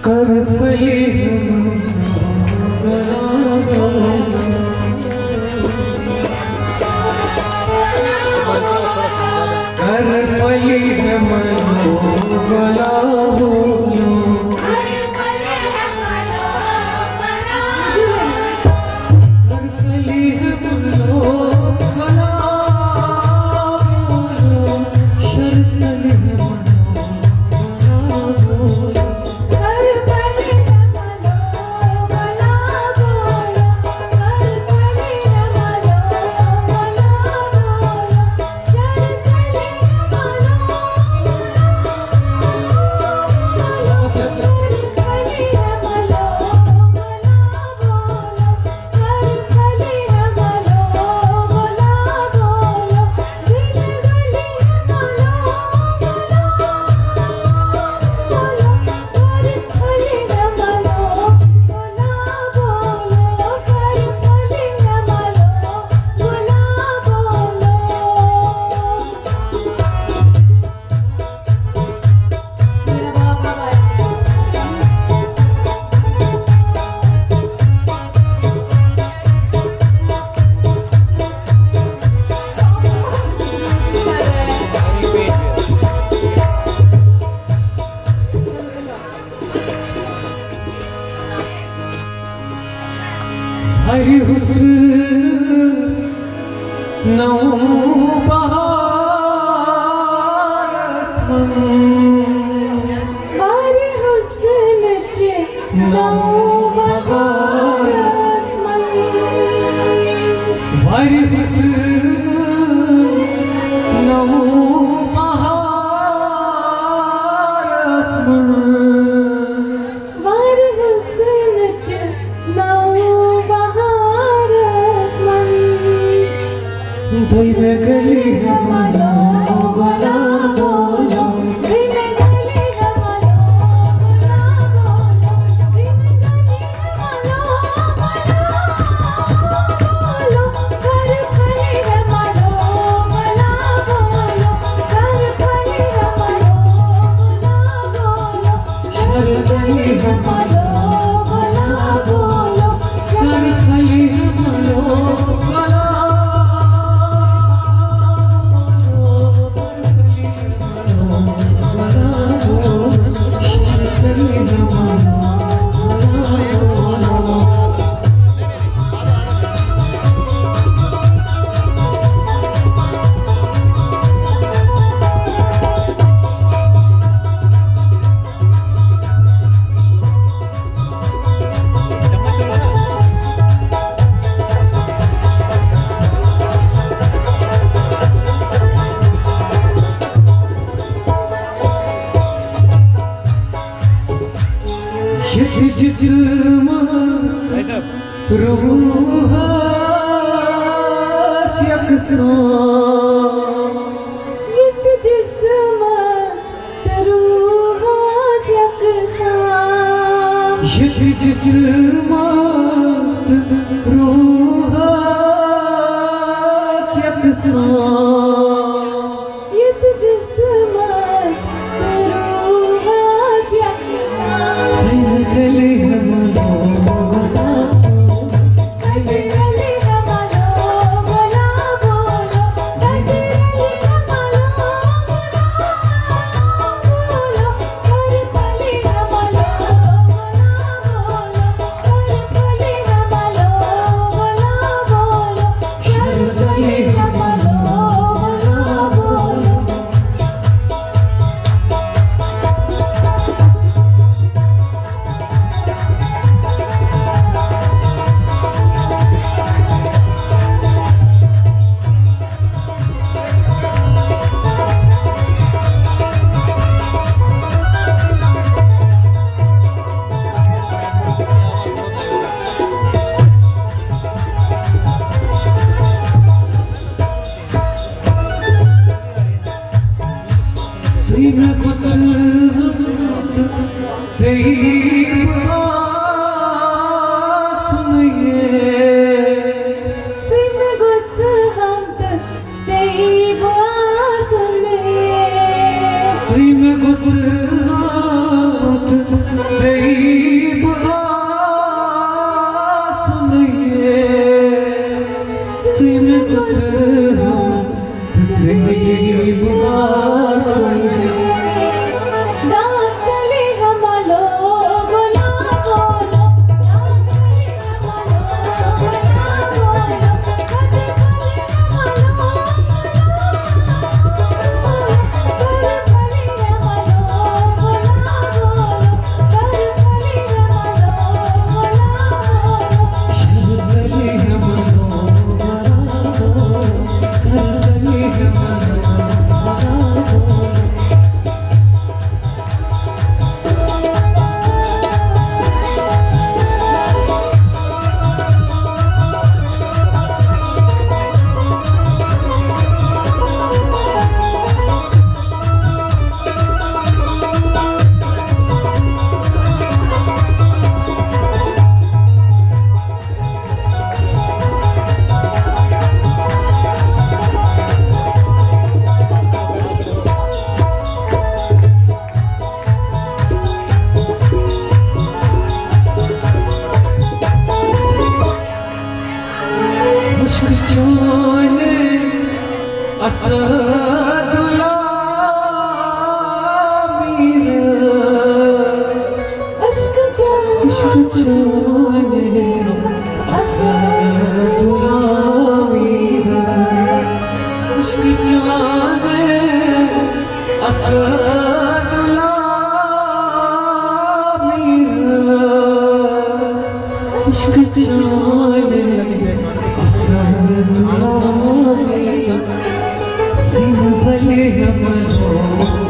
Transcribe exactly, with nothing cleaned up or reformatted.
کر فلیح منو گلابو، کر فلیح منو گلابو، کر فلیح منو گلابو، شر فلیح منو گلابو۔ ہر حسن نو بہارس منٛز۔ ہر حسن چہ نو بہارس منٛز۔ ہر حسن نو بہارس منٛز۔ وار حسن چہ نو بہارس منٛز۔ دوٚیمہِ گلی ہٮ۪مہٕ نو گۄلابو نو۔ دوٚیمہِ گلی ہٮ۪مہٕ نو گۄلابو نو۔ دوٚیمہِ گلی ہٮ۪مہٕ نو گۄلابو نو۔ کر فلیح منو گۄلابو نو۔ کر فلیح منو گۄلابو نو۔ یتھ جسمس روحس یکساں۔ یتھ جسمس تہٕ روحس یکساں۔ یتھ جسمس تہٕ روحس یکساں۔ یتھ جسمس تہٕ روحس یکساں۔ تمہِ گلہِ ہٮ۪مہٕ نو گۄلابو نو۔ تمہِ گلہِ ہٮ۪مہٕ نو گۄلابو نو۔ تمہِ گلہِ ہٮ۪مہٕ نو گۄلابو نو۔ ژٕے مےٚ گوٚژھ ہم تہٕ ژےٚ آسُن یے۔ ژٕے مےٚ گوٚژھ ہم تہٕ ژےٚ آسُن یے۔ ژٕے مےٚ گوٚژھ ہم تہٕ ژےٚ اسد اللہ میرس، عشق چانے اسد اللہ میرس، عشق چانے اسد اللہ میرس، عشق چانے اسد اللہ میرس۔ سین بلے یمنو